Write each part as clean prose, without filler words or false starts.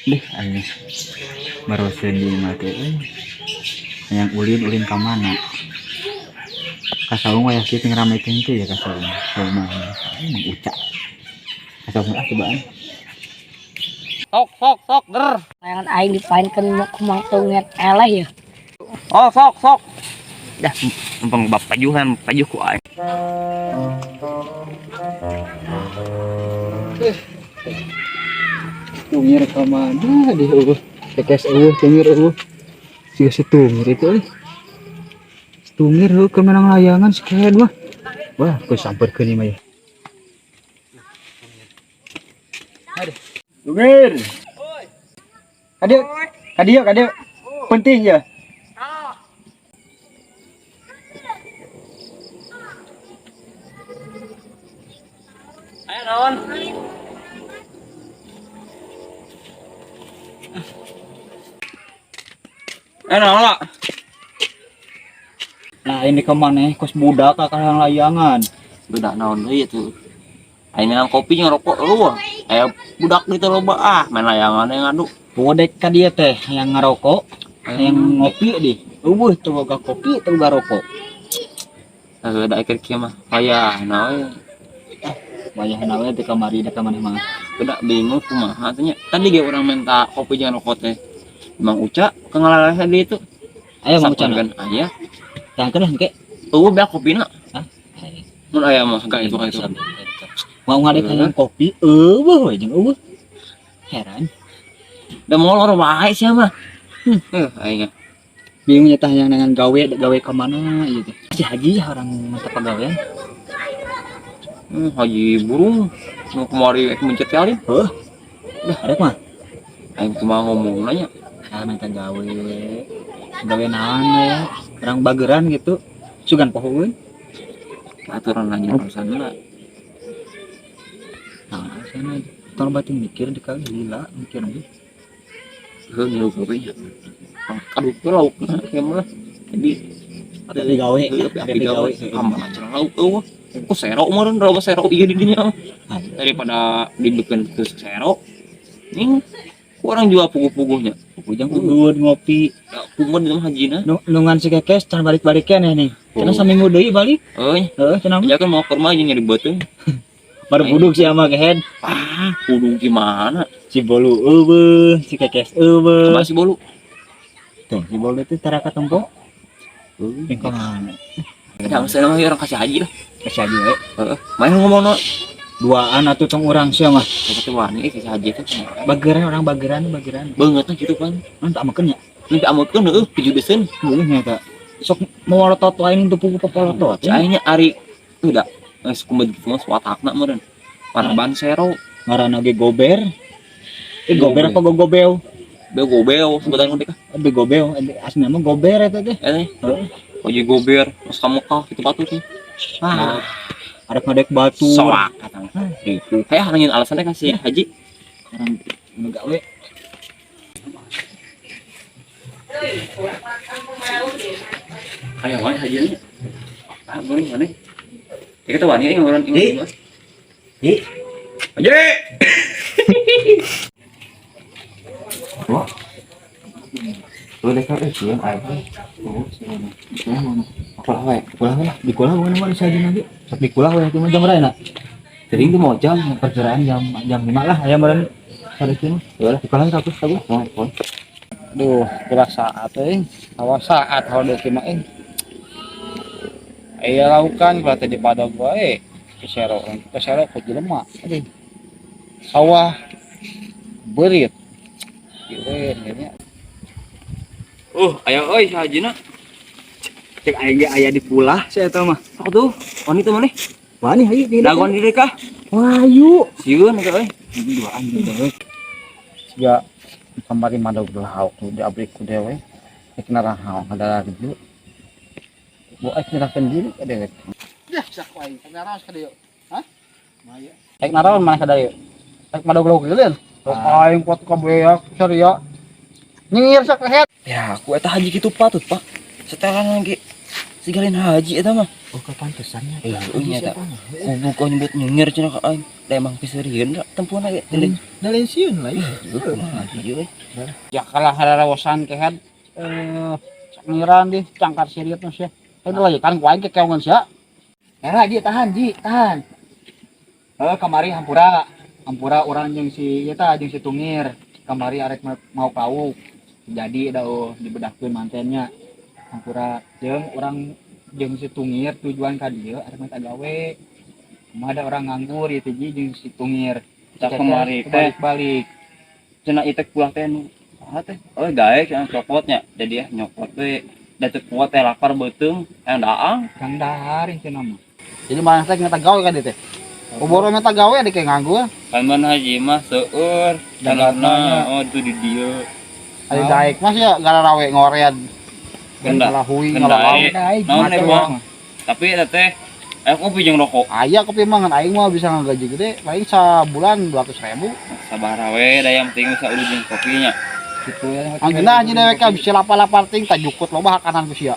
Deh, aing barusan di mati euy. Yang ulin-ulin ka mana? Ka saung wayah kieu teh ngeramekeun teh ya ka saung. Saung mah aing Mang Uca. Ka saung ah cobaan. Sok sok sok ger. Layangan aing dipainkeun ku Mang Tunget eleh ya. Oh sok sok. Dah mumpung bab pajuhan pajuh ku aing. Tungir ka mana deh eueuh. Kekes eueuh tungir eueuh. Siga si tungir itu euy. Tungir heuh keur menang layangan si kehed mah. Wah, ku sampeurkeun ieu mah ya. Tungir. Kadieu, kadieu, kadieu. Penting ya. Ayo naon? Eh naon lah? Nah, ini kemana kos budak ka kahang layangan. Budak naon deui atuh. Aing menang kopi ngerokok lu. Aya budak di loba ah main layangan yang ngadu. Bodek ka dieu teh yang ngarokok, yang ngopi di. Eueuh teu boga kopi, teu boga rokok. Heuh da ieu kieu mah. Aya naon. Wayahna we teh kamari da ka maneh mah. Budak bingung kumaha teh nya. Tadi ge urang minta kopi jangan rokok teh. Mang Uca ke ngalaleh di itu. Ayo Mang Uca. Kan aya. Tangkeun lah engke. Eueuh beak kopina. Hah? Mun aya mah gak itu itu. Mau ngadek hayang kopi, eueuh we jeung eueuh. Heran. Da molor wae sia mah. Aing Bingung nya tah yang dengan gawe gawe ka mana ieu teh. Si Haji ya orang mata pagawean. Haji burung nu kamari rek mencet kali. Heuh. Dah arek mah. Aing kumaha ngomong nanya. Ah minta gawe. Gawe naon we? Orang bageran gitu. Sugan pohoeun. Aturan nanya urusan lah. Nah, sana tong batin mikir di kali lila mikir ge. Heuh ngilu kopi nya. Aduh ke lauk kieu mah. Jadi Ada gawe, ada gawe. Aman cenah lauk eueuh. Ku sero meureun loba sero ieu di dinya. Daripada dibikin ke sero. Ning ku urang jual puguh-puguhnya. Ujang udud ngopi. Ya, kumaha di mah hajina. Nungan si kekes can balik-balik keneh nih. Cenah saminggu deui balik. Euy, Heeh, cenah mah. ya kan mau ke rumah jeung nyari beuteung. Baru buduk sih sama kehed. Ah, kudu gimana? Si bolu eueuh, si kekes eueuh. Kumaha si bolu? Tuh, si bolu itu tara katempo. Heuh. Yang mana? Ya, misalnya mah orang kasih haji lah. Kasih haji we. Heeh. Main ngomong no. Duaan atuh tong urang sia mah. Seperti wani kasih haji teh. Bageran orang bageran bageran. Beungeut teh gitu kan. Mun tak makeun nya. Ini amekeun heueuh pijudeseun. Heueuh nya eta. Sok molotot wae teu pugu popolotot. Cai nya ari udah geus kumaha gitu mah watakna meureun. Paraban sero. Ngaranna ge gober. Eh gober apa gogobeo? Beo gobeo sebutan ku deka. Be gobeo, aslinya mah gober eta teh. Eh. Oje gober, terus kamu kah gitu batu sih. Ah, arek ngadek batu. Soak kata mah. Gitu. Kayak harangin alasannya kasih haji. Orang nu gawe. Kayak wae haji nya. Ah, goreng mana? Ya kita wani aing ngobrol Hi. Hi. Haji. Wah. Lu deka eh sieun aing. Oh, sieun. Kulah wae, kulah lah. Di kulah bukan mah di lagi. Sok di kulah we mah jam berapa? Teuing teh mau jam. Perkiraan jam jam 5 lah aya meureun sare kieu mah. Ya lah. Di kulah satu sabu. Oh, oh. Duh, kira saat euy. Awas saat hawa deui mah euy. Aya laukan kalau tadi pada wae. Kesero, kesero ku jelema. Aduh. Sawah beurit. Ieu we nya. Aya euy si hajina. Cek aing ge aya di pulah sia eta mah. Sok tuh, wani teh maneh. Wani hayu di Dagoan di deui kah? Wayu. Sieun eta euy. Duaan gitu we. Siga kamari madog lauk di abri ku dewe. Rek narahaon kada dieu. Bu aing nyerahkeun diri ka dewek. Yah, sak aing naraon ka dieu. Hah? Rek naraon maneh ka dieu? Rek madog lauk geuleun. Aing kuat ka beak saria. Nyingir sak lehet. Ya, aku eta haji kitu patut, Pak. Setelan lagi. Sigalin haji eta mah. Oh, kepantesannya. Eh, nya eta. Kubu kau nyebut nyengir cenah ka aing. Da emang piseurieun da tempuan ge. Da lain sieun lah ya. Kumaha haji euy. Ya kalah harawasan kehed eh ngiran di cangkar siriut nu sia. Eh udah kan ku aing kekeongan sia. Era Ji, tahan Ji, tahan. Eh, kamari hampura, hampura urang jeung si ieu tah jeung si Tungir. Kamari arek mau lauk. Jadi da oh, dibedahkeun mantennya. Hampura jeung urang jeung si Tungir tujuan ka dieu arek minta gawe. Kumaha ada orang nganggur ieu teh Ji jeung si Tungir. Tah kamari teh balik. Cenah ieu teh pulang teh nu saha teh? Oh, gaek cenah copotnya. Jadi ya nyopot we. Da teu kuat teh lapar beuteung yang daang. Kang dahar cenah mah. Jadi mana teh minta gawe kan dia teh. Boboro minta gawe ada kayak nganggur. Kan mana haji mah seueur Jakartanya. tanahna oh itu di dieu. Ada daek mas ya gara rawe ngorean. Kenda. Ngalahui Kenda. ngalalau. Naon teh, Bang? Tapi eta teh aya kopi jeung rokok. Aya kopi mah ngan aing mah bisa ngagaji gede paling sabulan 200.000. Sabar we da yang penting bisa udah jeung kopinya. Gitu ya. Anggena aja dewek ka bisa lapar-lapar ting tak jukut loba hakanan ku sia.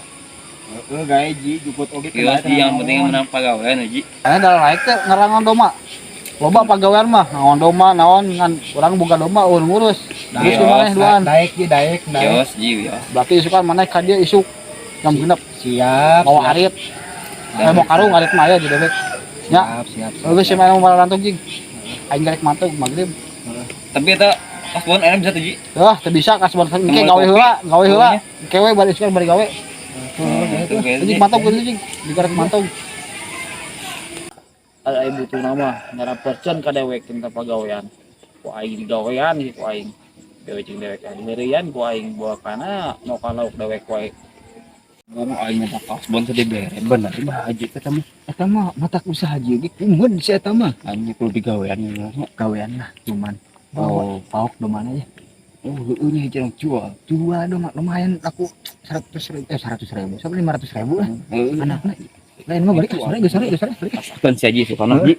Heeh, gae Ji, juput oge. Kios Ji yang penting menang pagawean Ji. Karena dalam laik teh ngarangan doma. Loba pagawean mah, naon doma, naon ngan urang boga doma eueun ngurus. Terus Iya, di maneh duaan. Daek Ji, daek, daek. Kios Ji ya. Berarti isukan maneh ka dieu isuk jam 6 Siap. bawa arit. Eh mau karung arit mah aya di dewek. Ya. Siap, siap. siap. Geus sih mana mau marantung jing. Aing garek mantug magrib. Tapi eta kasbon enak bisa tuh Ji. Wah, teu bisa kasbon engke gawe heula, gawe heula. Engke we bari isukan bari gawe. Jing mantug geus jing, digarek mantug. Ada aing butuh nama, nyarap percen ka dewek tentang pagawean. Ku aing digawean ku aing. Dewek jeung dewek aing heureuyan ku aing bawa kana mau ka lauk dewek wae. Bung aing minta kasbon teh dibere bener bah haji teh mah. Eta mah matak usaha haji ge kumun si eta mah. Anjing kudu digawean nya. Gawean lah cuman. Oh, paok domana ya. Oh, heueuh nya hiji jual. Jual doma lumayan aku 100 ribu, eh 100 ribu, sampai 500 ribu lah. Heeh. Anaknya lain mah balik, sore geus sore geus sore balik. Kan si haji sukana Ji.